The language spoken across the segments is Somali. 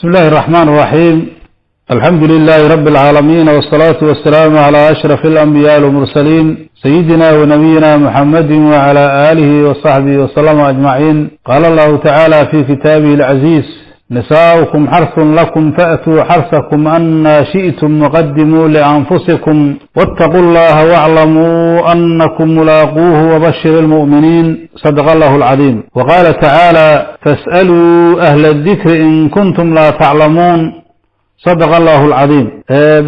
بسم الله الرحمن الرحيم. الحمد لله رب العالمين، والصلاة والسلام على أشرف الأنبياء والمرسلين، سيدنا ونبينا محمد وعلى آله وصحبه وسلم أجمعين. قال الله تعالى في كتابه العزيز: نساؤكم حرث لكم فأتوا حرثكم أنى شئتم وقدموا لأنفسكم واتقوا الله واعلموا أنكم ملاقوه وبشر المؤمنين. صدق الله العظيم. وقال تعالى: فاسألوا أهل الذكر إن كنتم لا تعلمون. صدق الله العظيم.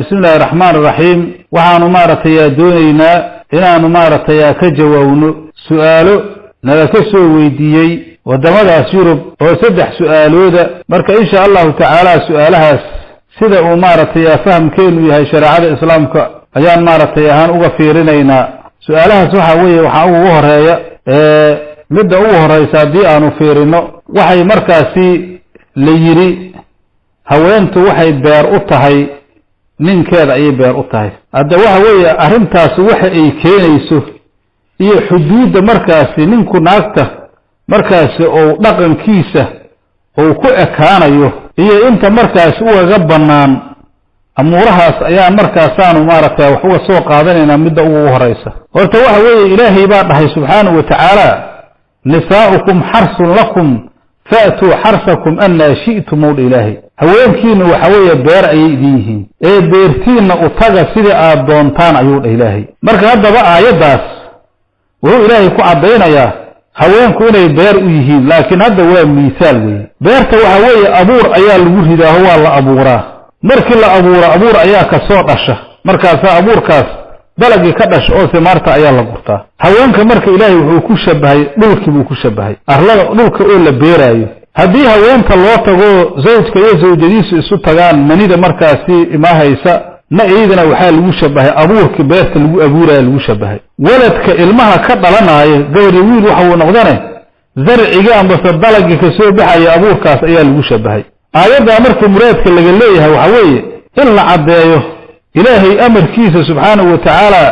بسم الله الرحمن الرحيم. Waxaanu maaragtay doonaynaa inaanu maaragtay ka jawaabno su-aalo nala ka soo weydiiyey waddamadaas Yurub oo saddex su-aalooda. Marka insha Allahu tacaala su-aalahaas sida uu maaragtay fahamkeenu yahay shareecada Islaamka ayaan maaragtay ahaan uga fiirinaynaa. Su-aalahaas waxa weeye, waxaa ugu horeeya, midda ugu horeysa haddii aanu fiirino, waxay markaasi la yidhi haweentu waxay beer u tahay ninkeeda, ayay beer u tahay. Hadda waxa weeye arrintaasi waxa ay keenayso iyo xuduudda markaasi ninku naagta markaasi uu dhaqankiisa uu ku ekaanayo iyo inta markaasi ugaga bannaan, amuurahaas ayaa markaasaanu maaragtay wax uga soo qaadanaynaa. Midda ugu horeysa horta waxa weeye, Ilaahay baa dhahay subxaanahu wa tacaala: "نساؤكم حرث لكم فأتوا حرثكم أنى شئتم." Owdha Ilaahay, haweenkiina waxa weeye beer ayay idin yihiin ee beertiinna u taga sidii aad doontaan, ayuu dhah Ilaahay. Marka haddaba aayaddaas wuxuu Ilaahay ku caddaynayaa haweenku inay beer u yihiin, laakiin hadda waa miisaal weeye. Beerta waxa weeye abuur ayaa lagu ridaaho, waa la abuuraa. Markii la abuuro, abuur ayaa ka soo dhasha. Markaasaa abuurkaas dalagii ka dhasha oo simaarta ayaa la gurtaa. Haweenka marka Ilaahay wuxuu ku shabahay dhulkii buu ku shabahay, arlada dhulka oo la beeraayo. Haddii haweenta loo tago, zawjka iyo zawjadiisu isu tagaan, manida markaasi imaahaysa na iyadana waxaa lagu shabahay abuurkii beerta lagu abuuraya lagu shabahay. Waladka ilmaha ka dhalanaayo, gabadhi wiil waxa uu noqdane, zarcigii ambase dalagii kasoo baxaya abuurkaas ayaa lagu shabahay. Aayaddaa marka muraadka laga leeyahay waxa weeye in la caddeeyo Ilaahay amarkiisa subxaanahu wa tacaala,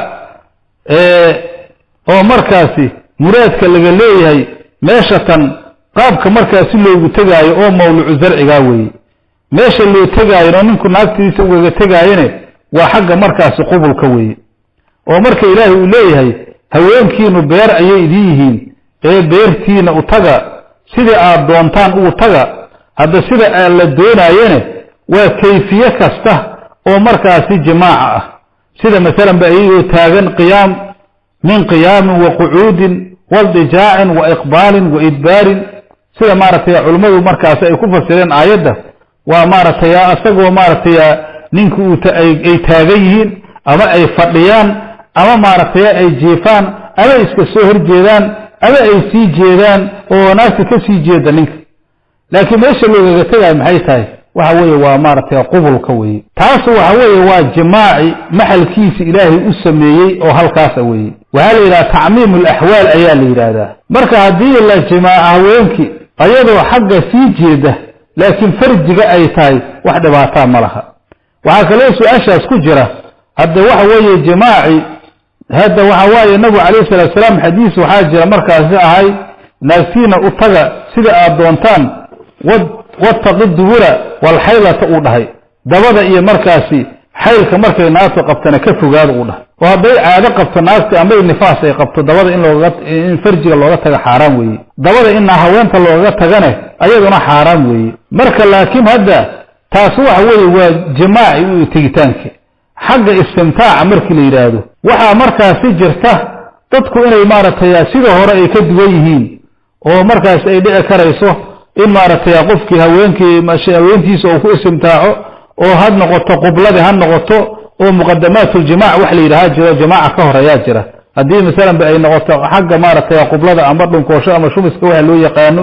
oo markaasi muraadka laga leeyahay meesha tan qaabka markaasi loogu tegaayo oo mawlucu zarcigaa weeye. Meesha loo tegaayona, ninku naagtiisa ugaga tegaayane, waa xagga markaasi qubulka weeye. Oo marka Ilaahay uu leeyahay haweenkiinu beer ayay idin yihiin ee beertiina u taga sidii aad doontaan ugu taga, hadda sida aad la doonaayene waa kayfiye kasta oo markaasi jimaaca ah, sida masalan ba iyagoo taagan, qiyaam min qiyaamin wa qucuudin waldijaacin wa iqbaalin wa idbaarin. Sida maaragtay culimmadu markaasi ay ku fasireen aayadda, waa maaragtay isagoo maaragtay ninku uu ay taagan yihiin ama ay fadhiyaan ama maaragtay ay jiifaan ama iska soo horjeedaan ama ay sii jeedaan oo naagta ka sii jeeda ninka. Laakiin meesha loogaga tegayo maxay tahay? Waxa weeye waa maaragtay qubulka weeye. Taas waxa weeye waa jimaaci maxalkiisa Ilaahay u sameeyey oo halkaasa weeye. Waxaa la yidhaha tacmiim alaxwaal ayaa la yidhaahdaa. Marka haddii la jimaaco haweenkii ayadoo xagga sii jeeda laakiin farjiga ay tahay, wax dhibaataa ma laha. Waxaa kaloo su-aashaas ku jira, hadde waxa weeye jimaaci hadda waxa waaye nabigu calayhi salatu salaam xadiis waxaa jira markaasi ahay: "Naagtiina u taga sida aad doontaan, واتقوا الدبر والحيضة" uu dhahay. Dabada iyo markaasi xaylka markay naagtu qabtana ka fogaada, uu dhahay. Oo hadday caado qabto naagti ama nifaas ay qabto, dabada in looga in farjiga looga taga xaaraan weeye. Dabada in haweenta looga tagane ayaduna xaaraan weeye. Marka laakiin hadda taas waxa weeye waa jimaaci u tegitaanki. Xagga istimtaaca markii la yidhaahdo, waxaa markaasi jirta dadku inay maaragtay sida hore ay ka duwan yihiin oo markaas ay dhici karayso in maaragtay qofkii haweenkii haweentiisa uu ku istimtaaco, oo ha noqoto qubladii, ha noqoto oo muqadamaat uljimac wax la yidhaha jiro, jimaaca ka horeeyaa jira. Haddii masalan ba ay noqoto xagga maaragtay qublada ama dhunkoosho ama shumiska waxa loo yaqaano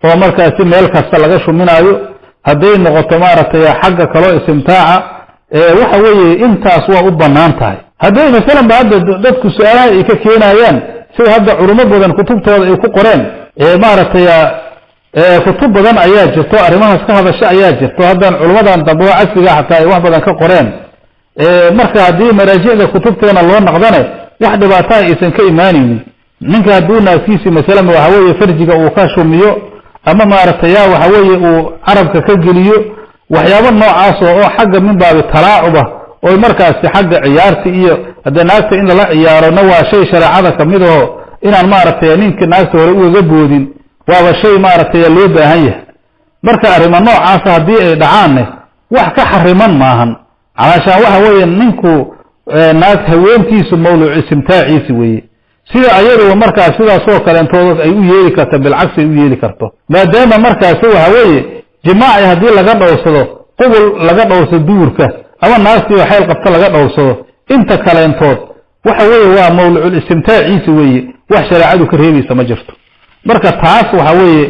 oo markaasi meel kasta laga shuminaayo, hadday noqoto maaragtay xagga kaloo istimtaaca, waxa weeye intaas waa u bannaan tahay. Hadday masalan ba hadda dadku su-aalaha ay ka keenayaan, sida hadda culimo badan kutubtooda ay ku qoreen, maaragtay kutub badan ayaa jirto arrimahaas ka hadasho ayaa jirto, haddaan culummadan dambe oo casriga xataa ay wax badan ka qoreen. Marka haddii maraajicda kutubteena loo naqdane, wax dhibaataa aysan ka imaanaynin ninka hadduu naagtiisi masalan waxa weeye farjiga uu ka shumiyo ama maaragtay ya waxa weeye uu carabka ka geliyo. Waxyaabo noocaas oo xagga min baabi talaacuba oo markaasi xagga ciyaarta iyo haddee naagta in lala ciyaarona waa shay shareecada kamid aho, inaan maaragtay ninka naagta hore ugaga boodin waaba shay maaragtay loo baahan yahay. Marka arrimo noocaasa haddii ay dhacaanne wax ka xariman maahan, calaashaan waxa weeye ninku naag haweentiisu mawluuc istimtaaciisi weeye, sida ayaduba markaas sidaasoo kaleentooda ay u yeeli karto, bilcagsi ay u yeeli karto, maadaama markaasi waxa weeye jimaaci haddii laga dhowrsado, qubul laga dhowrsado duurka ama naagtiiba xayl qabta laga dhowrsado, inta kaleentood waxa weeye waa mawluucul istimtaaciisi weeye, wax shareecadu ka reebaysa ma jirto. Marka taas waxa weeye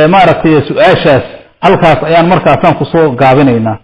maaragtay su-aashaas halkaas ayaan markaasaan kusoo gaabinaynaa.